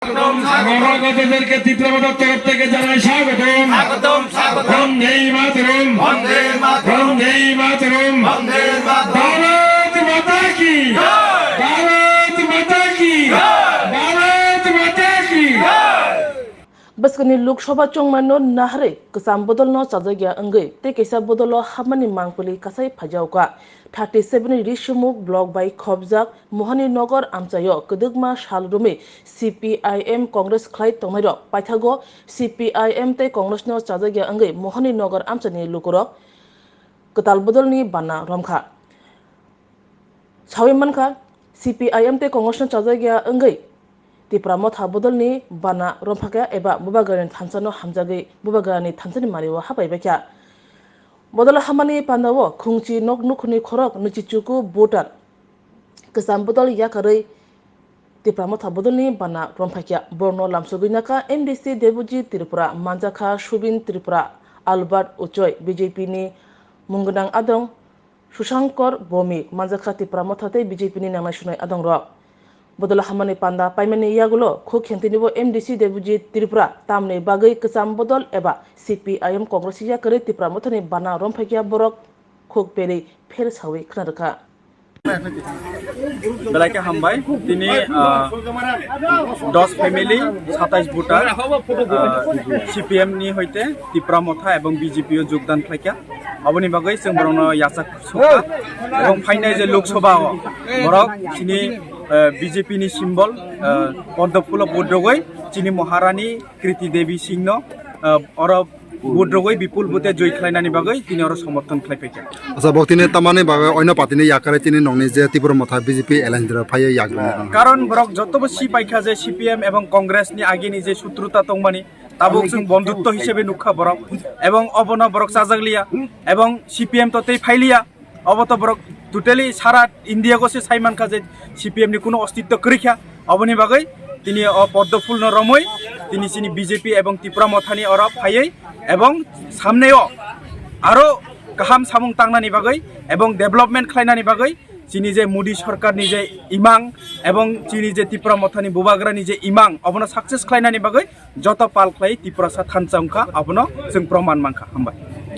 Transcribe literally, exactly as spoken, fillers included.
স্বাগতম, স্বাগতম। মহাগতদেরকে তীব্র তরফ থেকে জানাই স্বাগতম। স্বাগতম, স্বাগতম। বন্দে মাতরম। বন্দে মাতরম। বন্দে মাতরম। বন্দে মাতরম। ভারত মাতা কি? জয়। ভারত মাতা কি? জয়। ভারত মাতা কি? জয়। Bwskangni Lok Sabha chongmano naharwi kwcham bodolno chajakya wngwi tei kaisa bodolo hapmani mangpili kasai phaijakha. Thirty seven Risumuk block bai khopjak Mohani Nagar amchaio kwdwkma sal romwi C P I M Congress khlai tongnairok paithago C P I M tei Congressno chajakya wngwi Mohani Nagar amchaini lukurok kwtal bodolni bana romkha. Sawi mankha, C P I M tei Congressno chajakya wngwi Tipra Motha bodolni bana romphakya eba Bubagrani thansano hamjagwi Bubagrani thansani mario hapaibaikha. Bodol hamani pandao khungchi nok nukhungni khorok nwichichuku voter kwcham bodol yakarwi Tipra Motha bodolni bana romphakya. Borokno lamsogwi nakha M D C Debojit Tripura, manjakha Subin Tripura, Albert Uchoi, B J P ni mungwnang adong Sushankor Bhowmik, manjakha Tipra Motha tei B J P ni nangnai sunai adongrok. Bodol hamani panda paimani yagulo khuk khentinibo M D C Debojit Tripura tamni bagwi kwcham bodol eba C P I M Congress yakarwi Tipra Mothani bana romphakya borok khuk berwi pher sawi khna rwkha. Belai khe hambai. Tini, ah, dos family, satais voter, ah, C P M ni hoite Tipra Motha ebong B J P o jogdan khlaikha. Aboni bagwi chwng borokno yachak sukha. Ebong phainai je Lok Sabha o borok chini, ah, B J P ni symbol, ah, poddo phulo vote rogwi chini Maharani Kriti Devi Singh no, ah, oro vote rogwi bipul vote joi khlainani bagwi tini oro somorthon khlai phaikha. Acha, bo tini tamani bagwi oino party ni yakarwi tini nokni je Tipra Motha B J P alliance rok phaiwi yakarwi. Karon borok jotobo si paikha je C P M ebong Congress ni agini je sutruta tongmani, tabuk chwng bondhutto hisabe nukha borok, ebong obono borok chajakliya, ebong C P M to tei phailiya. Obo to borok totally sara India go se sai mankha je C P M ni kuno ostitto kwrwi kha. Oboni bagwi tini o poddo phulno romwi tini chini B J P ebong Tipra Mothani oro phaiwi ebong samneo aro kaham samung tangnani bagwi ebong development khlainani bagwi chini je Modi sorkarni je imang ebong chini je Tipra Mothani Bubagrani je imang obono success khlainani bagwi joto pal khlai Tiprasa thansa wngkha, abono chwng proman mankha. Hambai.